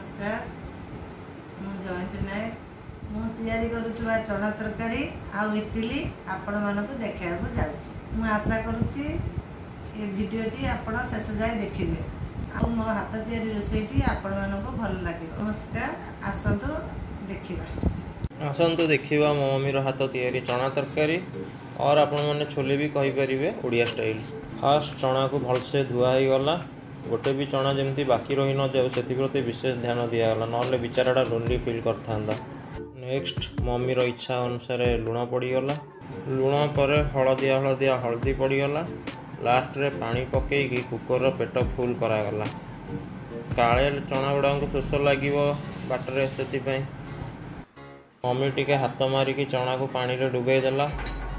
ନମସ୍କାର, ମୁଁ ଜୟନ୍ତୀ ନାୟକ। ମୁଁ ତିଆରି କରୁଥିବା ଚଣା ତରକାରୀ ଆଉ ଇଟିଲି ଆପଣମାନଙ୍କୁ ଦେଖାଇବାକୁ ଯାଉଛି। ମୁଁ ଆଶା କରୁଛି ଏ ଭିଡ଼ିଓଟି ଆପଣ ଶେଷ ଯାଏ ଦେଖିବେ ଆଉ ମୋ ହାତ ତିଆରି ରୋଷେଇଟି ଆପଣମାନଙ୍କୁ ଭଲ ଲାଗିବ। ନମସ୍କାର, ଆସନ୍ତୁ ଦେଖିବା। ଆସନ୍ତୁ ଦେଖିବା ମୋ ମମିର ହାତ ତିଆରି ଚଣା ତରକାରୀ, ଅର୍ ଆପଣମାନେ ଛୋଲେ ବି କହିପାରିବେ ଓଡ଼ିଆ ଷ୍ଟାଇଲ୍। ଫାଷ୍ଟ ଚଣାକୁ ଭଲସେ ଧୁଆ ହେଇଗଲା। ଗୋଟେ ବି ଚଣା ଯେମିତି ବାକି ରହି ନଯାଉ ସେଥିପ୍ରତି ବିଶେଷ ଧ୍ୟାନ ଦିଆଗଲା, ନହେଲେ ବିଚାରାଟା ଲୋନଲି ଫିଲ୍ କରିଥାନ୍ତା। ନେକ୍ସଟ ମମିର ଇଚ୍ଛା ଅନୁସାରେ ଲୁଣ ପଡ଼ିଗଲା। ଲୁଣ ପରେ ହଳଦିଆ ହଳଦିଆ ହଳଦୀ ପଡ଼ିଗଲା। ଲାଷ୍ଟରେ ପାଣି ପକେଇକି କୁକରର ପେଟ ଫୁଲ୍ କରାଗଲା, କାଳେ ଚଣା ଗୁଡ଼ାଙ୍କୁ ଶୋଷ ଲାଗିବ ବାଟରେ, ସେଥିପାଇଁ। ମମି ଟିକେ ହାତ ମାରିକି ଚଣାକୁ ପାଣିରେ ଡୁବେଇ ଦେଲା।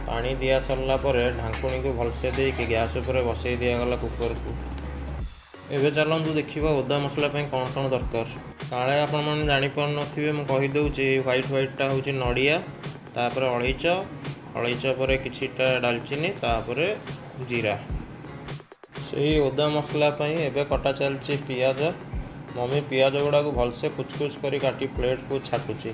ପାଣି ଦିଆ ସରିଲା ପରେ ଢାଙ୍କୁଣୀକୁ ଭଲସେ ଦେଇକି ଗ୍ୟାସ୍ ଉପରେ ବସେଇ ଦିଆଗଲା କୁକରକୁ। ଏବେ ଚାଲନ୍ତୁ ଦେଖିବା ଓଦା ମସଲା ପାଇଁ କ'ଣ କ'ଣ ଦରକାର। କାଳେ ଆପଣମାନେ ଜାଣିପାରୁନଥିବେ, ମୁଁ କହିଦେଉଛି। ହ୍ୱାଇଟ୍ ହ୍ୱାଇଟ୍ଟା ହେଉଛି ନଡ଼ିଆ, ତାପରେ ଅଳେଇଚ, ଅଳେଇଚ ପରେ କିଛିଟା ଡାଲଚିନି, ତାପରେ ଜିରା। ସେଇ ଓଦା ମସଲା ପାଇଁ ଏବେ କଟା ଚାଲିଛି ପିଆଜ। ମମି ପିଆଜ ଗୁଡ଼ାକୁ ଭଲସେ କୁଚକୁଚ କରି କାଟି ପ୍ଲେଟ୍କୁ ଛାଟୁଛି।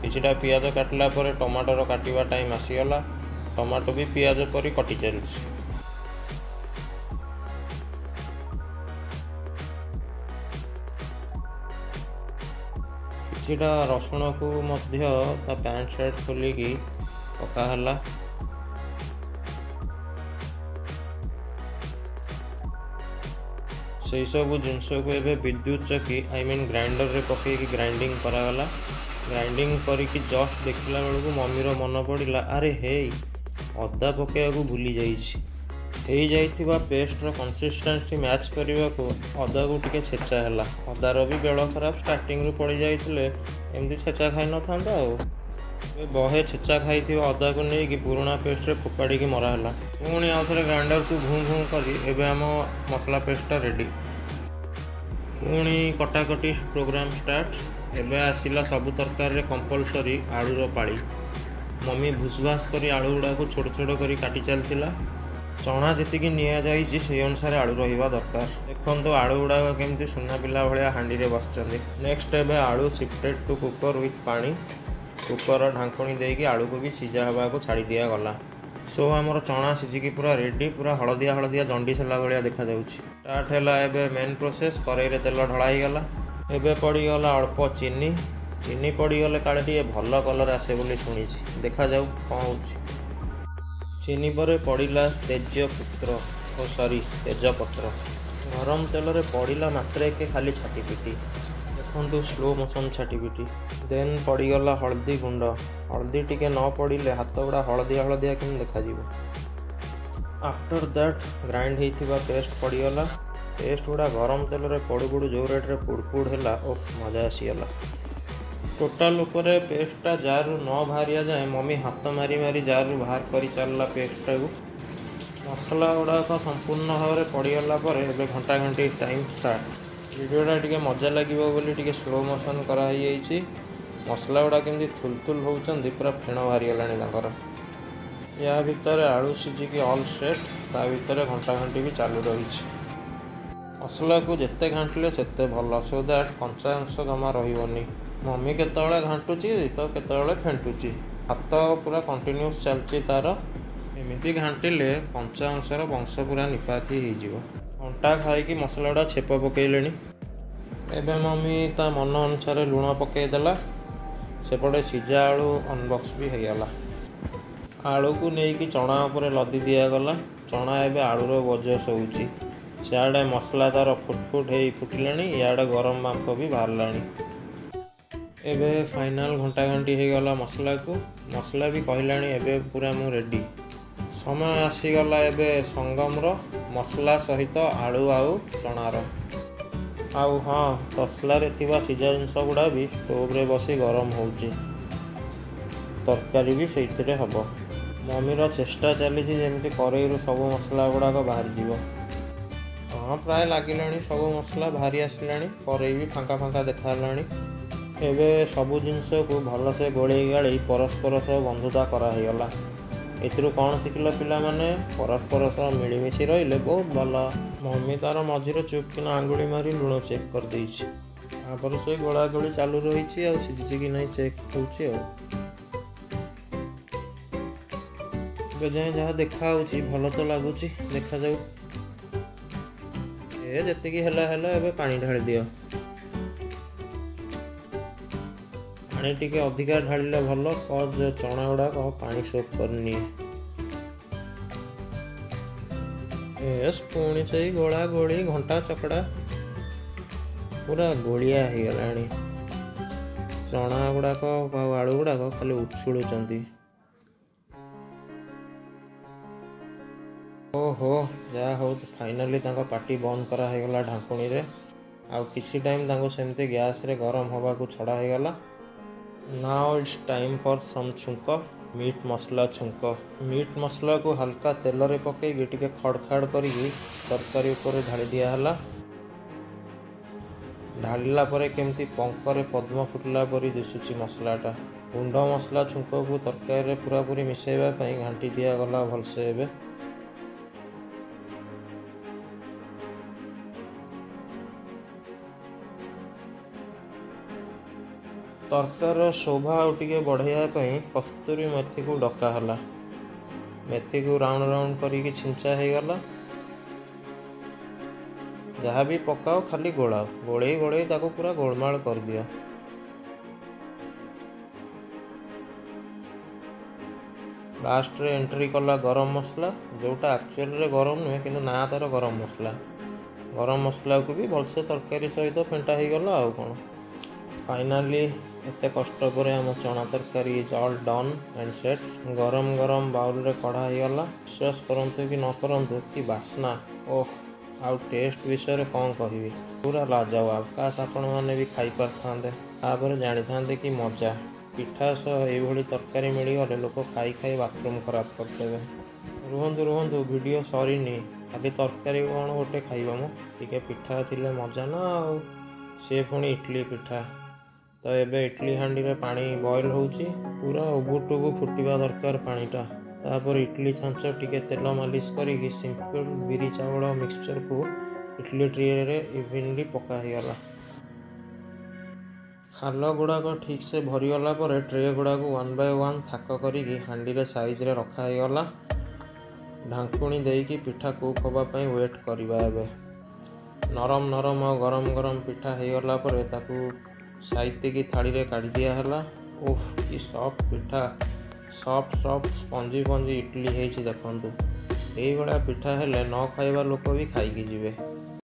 କିଛିଟା ପିଆଜ କାଟିଲା ପରେ ଟମାଟର କାଟିବା ଟାଇମ୍ ଆସିଗଲା। ଟମାଟୋ ବି ପିଆଜ ପରି କଟି ଚାଲିଛି। କିଛିଟା ରସୁଣକୁ ମଧ୍ୟ ତା ପ୍ୟାଣ୍ଟ ସାର୍ଟ ଖୋଲିକି ପକା ହେଲା। ସେଇ ସବୁ ଜିନିଷକୁ ଏବେ ବିଦ୍ୟୁତ ଚକି, I mean ଗ୍ରାଇଣ୍ଡରରେ ପକେଇକି ଗ୍ରାଇଣ୍ଡିଙ୍ଗ କରାଗଲା। ଗ୍ରାଇଣ୍ଡିଙ୍ଗ କରିକି ଜଷ୍ଟ ଦେଖିଲା ବେଳକୁ ମମିର ମନ ପଡ଼ିଲା, ଆରେ ହେଇ, ଅଦା ପକାଇବାକୁ ଭୁଲି ଯାଇଛି। ହେଇଯାଇଥିବା ପେଷ୍ଟର କନସିଷ୍ଟେନ୍ସି ମ୍ୟାଚ୍ କରିବାକୁ ଅଦାକୁ ଟିକେ ଛେଚା ହେଲା। ଅଦାର ବି ବେଳ ଖରାପ, ଷ୍ଟାର୍ଟିଂରୁ ପଡ଼ିଯାଇଥିଲେ ଏମିତି ଛେଚା ଖାଇନଥାନ୍ତା। ଆଉ ଏବେ ବହେ ଛେଚା ଖାଇଥିବା ଅଦାକୁ ନେଇକି ପୁରୁଣା ପେଷ୍ଟରେ ଫୋପାଡ଼ିକି ମରା ହେଲା। ପୁଣି ଆଉ ଥରେ ଗ୍ରାଇଣ୍ଡରକୁ ଘୁଁ ଘୁଁ କରି ଏବେ ଆମ ମସଲା ପେଷ୍ଟଟା ରେଡ଼ି। ପୁଣି କଟାକଟି ପ୍ରୋଗ୍ରାମ ଷ୍ଟାର୍ଟ। ଏବେ ଆସିଲା ସବୁ ତରକାରୀରେ କମ୍ପଲସରି ଆଳୁର ପାଳି। ମମି ଭୁସଭାସ କରି ଆଳୁ ଗୁଡ଼ାକୁ ଛୋଟ ଛୋଟ କରି କାଟି ଚାଲିଥିଲା। ଚଣା ଯେତିକି ନିଆଯାଇଛି ସେଇ ଅନୁସାରେ ଆଳୁ ରହିବା ଦରକାର। ଦେଖନ୍ତୁ ଆଳୁ ଗୁଡ଼ାକ କେମିତି ସୁନା ପିଲା ଭଳିଆ ହାଣ୍ଡିରେ ବସିଛନ୍ତି। ନେକ୍ସଟ ଏବେ ଆଳୁ ସିଫ୍ଟେଡ୍ ଟୁ କୁକର ୱିଥ୍ ପାଣି। କୁକର ଢାଙ୍କୁଣୀ ଦେଇକି ଆଳୁକୁ ବି ସିଝା ହେବାକୁ ଛାଡ଼ି ଦିଆଗଲା। ସୋ ଆମର ଚଣା ସିଝିକି ପୁରା ରେଡ଼ି, ପୁରା ହଳଦିଆ ହଳଦିଆ ଜଣ୍ଡିସ୍ ହେଲା ଭଳିଆ ଦେଖାଯାଉଛି। ଷ୍ଟାର୍ଟ ହେଲା ଏବେ ମେନ୍ ପ୍ରୋସେସ୍। କରେଇରେ ତେଲ ଢଳା ହେଇଗଲା। ଏବେ ପଡ଼ିଗଲା ଅଳ୍ପ ଚିନି। ଚିନି ପଡ଼ିଗଲେ କାଳେ ଟିକେ ଭଲ କଲର୍ ଆସେ ବୋଲି ଶୁଣିଛି, ଦେଖାଯାଉ କ'ଣ ହେଉଛି। ଚିନି ପରେ ପଡ଼ିଲା ତେଜପତ୍ର, ଓ ସରି, ତେଜପତ୍ର। ଗରମ ତେଲରେ ପଡ଼ିଲା ମାତ୍ରକେ ଖାଲି ଛାଟି ପିଟି। ଦେଖନ୍ତୁ ସ୍ଲୋ ମୋସନ୍ ଛାଟି ପିଟି। ଦେନ୍ ପଡ଼ିଗଲା ହଳଦୀ ଗୁଣ୍ଡ। ହଳଦୀ ଟିକେ ନ ପଡ଼ିଲେ ହାତ ଗୁଡ଼ା ହଳଦିଆ ହଳଦିଆ କେମିତି ଦେଖାଯିବ? ଆଫ୍ଟର that grind ହେଇଥିବା ପେଷ୍ଟ ପଡ଼ିଗଲା। ପେଷ୍ଟ ଗୁଡ଼ା ଗରମ ତେଲରେ ପଡ଼ୁ ପଡ଼ୁ ଯେଉଁ ରେଟ୍ରେ ପୁଡ଼ ପୁଡ଼ ହେଲା, ଓଫ, ମଜା ଆସିଗଲା। ଟୋଟାଲ ଉପରେ ପେଷ୍ଟଟା ଜାରରୁ ନ ବାହାରିବା ଯାଏଁ ମମି ହାତ ମାରି ମାରି ଜାରରୁ ବାହାର କରି ଚାଲିଲା ପେଷ୍ଟଟାକୁ। ମସଲା ଗୁଡ଼ାକ ସମ୍ପୂର୍ଣ୍ଣ ଭାବରେ ପଡ଼ିଗଲା ପରେ ଏବେ ଘଣ୍ଟା ଘଣ୍ଟି ଟାଇମ୍ ଷ୍ଟାର୍ଟ। ଭିଡ଼ିଓଟା ଟିକେ ମଜା ଲାଗିବ ବୋଲି ଟିକେ ସ୍ଲୋ ମୋସନ୍ କରାହେଇଯାଇଛି। ମସଲା ଗୁଡ଼ା କେମିତି ଥୁଲ ଥୁଲ ହେଉଛନ୍ତି, ପୁରା ଫେଣ ବାହାରିଗଲାଣି ତାଙ୍କର। ୟା ଭିତରେ ଆଳୁ ସିଝିକି ଅଲ୍ ସେଟ୍, ତା ଭିତରେ ଘଣ୍ଟା ଘଣ୍ଟି ବି ଚାଲୁ ରହିଛି। ମସଲାକୁ ଯେତେ ଘାଣ୍ଟିଲେ ସେତେ ଭଲ, ସୋ that କଞ୍ଚା ଅଂଶ ଜମା ରହିବନି। ମମି କେତେବେଳେ ଘାଣ୍ଟୁଛି ତ କେତେବେଳେ ଫେଣ୍ଟୁଛି, ହାତ ପୁରା କଣ୍ଟିନ୍ୟୁସ୍ ଚାଲିଛି ତାର। ଏମିତି ଘାଣ୍ଟିଲେ କଞ୍ଚା ଅଂଶର ବଂଶ ପୁରା ନିପାତି ହେଇଯିବ। ଘଣ୍ଟା ଖାଇକି ମସଲା ଗୁଡ଼ା ଛେପ ପକେଇଲେଣି। ଏବେ ମମି ତା ମନ ଅନୁସାରେ ଲୁଣ ପକେଇଦେଲା। ସେପଟେ ସିଝା ଆଳୁ ଅନବକ୍ସ ବି ହେଇଗଲା। ଆଳୁକୁ ନେଇକି ଚଣା ଉପରେ ଲଦି ଦିଆଗଲା। ଚଣା ଏବେ ଆଳୁର ବୋଝ ଶୋଉଛି। ସିଆଡ଼େ ମସଲା ତାର ଫୁଟ ଫୁଟ ହେଇ ଫୁଟିଲାଣି, ଇଆଡ଼େ ଗରମ ବାମ୍ଫ ବି ବାହାରିଲାଣି। ଏବେ ଫାଇନାଲ୍ ଘଣ୍ଟା ଘଣ୍ଟି ହେଇଗଲା ମସଲାକୁ। ମସଲା ବି କହିଲାଣି, ଏବେ ପୁରା ମୁଁ ରେଡ଼ି। ସମୟ ଆସିଗଲା ଏବେ ସଙ୍ଗମର, ମସଲା ସହିତ ଆଳୁ ଆଉ ଚଣାର। ଆଉ ହଁ, ତସଲାରେ ଥିବା ସିଝା ଜିନିଷ ଗୁଡ଼ା ବି ଷ୍ଟୋଭରେ ବସି ଗରମ ହେଉଛି। ତରକାରୀ ବି ସେଇଥିରେ ହେବ। ମମିର ଚେଷ୍ଟା ଚାଲିଛି ଯେମିତି କରେଇରୁ ସବୁ ମସଲା ଗୁଡ଼ାକ ବାହାରିଯିବ। ହଁ, ପ୍ରାୟ ଲାଗିଲାଣି, ସବୁ ମସଲା ବାହାରି ଆସିଲାଣି, କରେଇ ବି ଫାଙ୍କା ଫାଙ୍କା ଦେଖାହେଲାଣି। ଏବେ ସବୁ ଜିନିଷକୁ ଭଲସେ ଗୋଳେଇ ଗାଳେଇ ପରସ୍ପର ସହ ବନ୍ଧୁତା କରାହେଇଗଲା। ଏଥିରୁ କ'ଣ ଶିଖିଲ ପିଲାମାନେ? ପରସ୍ପର ସହ ମିଳିମିଶି ରହିଲେ ବହୁତ ଭଲ। ମମି ତାର ମଝିରେ ଚୁପକିନା ଆଙ୍ଗୁଳି ମାରି ଲୁଣ ଚେକ୍ କରିଦେଇଛି। ତାପରେ ସେ ଗୋଳା ଗୋଳି ଚାଲୁ ରହିଛି ଆଉ ସିଝିଛି କି ନାହିଁ ଚେକ୍ ହେଉଛି। ଆଉ ଏବେ ଯାଏଁ ଯାହା ଦେଖା ହେଉଛି ଭଲ ତ ଲାଗୁଛି, ଦେଖାଯାଉ। ଏ ଯେତିକି ହେଲା ହେଲା, ଏବେ ପାଣି ଢାଳି ଦିଅ। ପାଣି ଟିକେ ଅଧିକା ଢାଳିଲେ ଭଲ, କଜ୍ ଚଣା ଗୁଡ଼ାକ ପାଣି ସୋକ୍ କରିନିଏ। ଏସ୍, ପୁଣି ସେଇ ଗୋଳା ଗୋଳି ଘଣ୍ଟା ଚକଡ଼ା, ପୁରା ଗୋଳିଆ ହେଇଗଲାଣି। ଚଣା ଗୁଡ଼ାକ ଆଉ ଆଳୁ ଗୁଡ଼ାକ ଖାଲି ଉଛୁଳୁଛନ୍ତି। ଓହୋ, ଯାହା ହଉ, ଫାଇନାଲି ତାଙ୍କ ପାଟି ବନ୍ଦ କରା ହେଇଗଲା ଢାଙ୍କୁଣୀରେ। ଆଉ କିଛି ଟାଇମ୍ ତାଙ୍କୁ ସେମିତି ଗ୍ୟାସ୍ରେ ଗରମ ହେବାକୁ ଛଡ଼ା ହେଇଗଲା। Now it's time for some ଛୁଙ୍କ, ମିଟ୍ ମସଲା ଛୁଙ୍କ। ମିଟ୍ ମସଲାକୁ ହାଲକା ତେଲରେ ପକେଇକି ଟିକେ ଖଡ଼ ଖାଡ଼ କରିକି ତରକାରୀ ଉପରେ ଢାଳି ଦିଆହେଲା। ଢାଳିଲା ପରେ କେମିତି ପଙ୍କରେ ପଦ୍ମ ଫୁଟିଲା ପରି ଦିଶୁଛି ମସଲାଟା। ଗୁଣ୍ଡ ମସଲା ଛୁଙ୍କକୁ ତରକାରୀରେ ପୁରାପୁରି ମିଶାଇବା ପାଇଁ ଘାଣ୍ଟି ଦିଆଗଲା ଭଲସେ। ଏବେ ତରକାରୀର ଶୋଭା ଆଉ ଟିକେ ବଢ଼େଇବା ପାଇଁ କସ୍ତୁରୀ ମେଥିକୁ ଡକା ହେଲା। ମେଥିକୁ ରାଉଣ୍ଡ ରାଉଣ୍ଡ କରିକି ଛିଞ୍ଚା ହେଇଗଲା। ଯାହା ବି ପକାଅ, ଖାଲି ଗୋଳାଅ, ଗୋଳେଇ ଗୋଳେଇ ତାକୁ ପୁରା ଗୋଳମାଳ କରିଦିଅ। ଲାଷ୍ଟରେ ଏଣ୍ଟ୍ରି କଲା ଗରମ ମସଲା, ଯେଉଁଟା ଆକ୍ଚୁଆଲିରେ ଗରମ ନୁହେଁ, କିନ୍ତୁ ନାଁ ତାର ଗରମ ମସଲା। ଗରମ ମସଲାକୁ ବି ଭଲସେ ତରକାରୀ ସହିତ ଫେଣ୍ଟା ହେଇଗଲା। ଆଉ କ'ଣ, ଫାଇନାଲି ଏତେ କଷ୍ଟ ପରେ ଆମ ଚଣା ତରକାରୀ is all done and set. ଗରମ ଗରମ ବାଉଲରେ କଢ଼ା ହେଇଗଲା। ବିଶ୍ୱାସ କରନ୍ତୁ କି ନ କରନ୍ତୁ, କି ବାସ୍ନା! ଓହ, ଆଉ ଟେଷ୍ଟ ବିଷୟରେ କ'ଣ କହିବି, ପୁରା ଲାଜବାବ। କାଶ ଆପଣମାନେ ବି ଖାଇପାରିଥାନ୍ତେ, ତାପରେ ଜାଣିଥାନ୍ତେ କି ମଜା। ପିଠା ସହ ଏଇଭଳି ତରକାରୀ ମିଳିଗଲେ ଲୋକ ଖାଇ ଖାଇ ବାଥରୁମ୍ ଖରାପ କରିଦେବେ। ରୁହନ୍ତୁ ରୁହନ୍ତୁ, ଭିଡ଼ିଓ ସରିନି। ଖାଲି ତରକାରୀ କ'ଣ ଗୋଟେ ଖାଇବ ମ, ଟିକେ ପିଠା ଥିଲେ ମଜା ନା ଆଉ, ସେ ପୁଣି ଇଟଲି ପିଠା। ତ ଏବେ ଇଟଲି ହାଣ୍ଡିରେ ପାଣି ବଏଲ୍ ହେଉଛି। ପୁରା ଉବୁଟୁବୁ ଫୁଟିବା ଦରକାର ପାଣିଟା। ତାପରେ ଇଟଲି ଛାଞ୍ଚ ଟିକେ ତେଲ ମାଲିସ କରିକି ସିମ୍ପଲ୍ ବିରି ଚାଉଳ ମିକ୍ସଚରକୁ ଇଟଲି ଟ୍ରେରେ ଇଭିନଲି ପକା ହେଇଗଲା। ଖାଲ ଗୁଡ଼ାକ ଠିକ୍ସେ ଭରିଗଲା ପରେ ଟ୍ରେ ଗୁଡ଼ାକୁ ୱାନ୍ ବାଇ ୱାନ୍ ଥାକ କରିକି ହାଣ୍ଡିରେ ସାଇଜରେ ରଖା ହେଇଗଲା। ଢାଙ୍କୁଣୀ ଦେଇକି ପିଠା କୁକ୍ ହେବା ପାଇଁ ୱେଟ୍ କରିବା। ଏବେ ନରମ ନରମ ଆଉ ଗରମ ଗରମ ପିଠା ହେଇଗଲା ପରେ ତାକୁ ସାଇତିକି ଥାଳିରେ କାଢ଼ି ଦିଆହେଲା। ଓଫ୍, କି ସଫ୍ଟ ପିଠା! Soft soft spongy spongy idli ହେଇଛି ଦେଖନ୍ତୁ। ଏଇଭଳିଆ ପିଠା ହେଲେ ନ ଖାଇବା ଲୋକ ବି ଖାଇକି ଯିବେ।